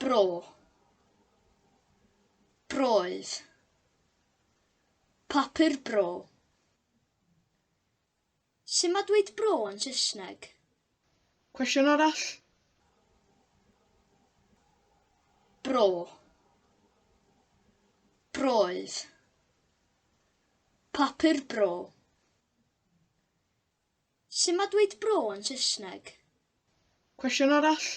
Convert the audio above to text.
Bro. Broedd. Papur bro. Sut mae dweud bro yn Saesneg? Cwestiwn arall? Bro. Broedd. Papur bro. Sut mae dweud bro yn Saesneg? Cwestiwn arall?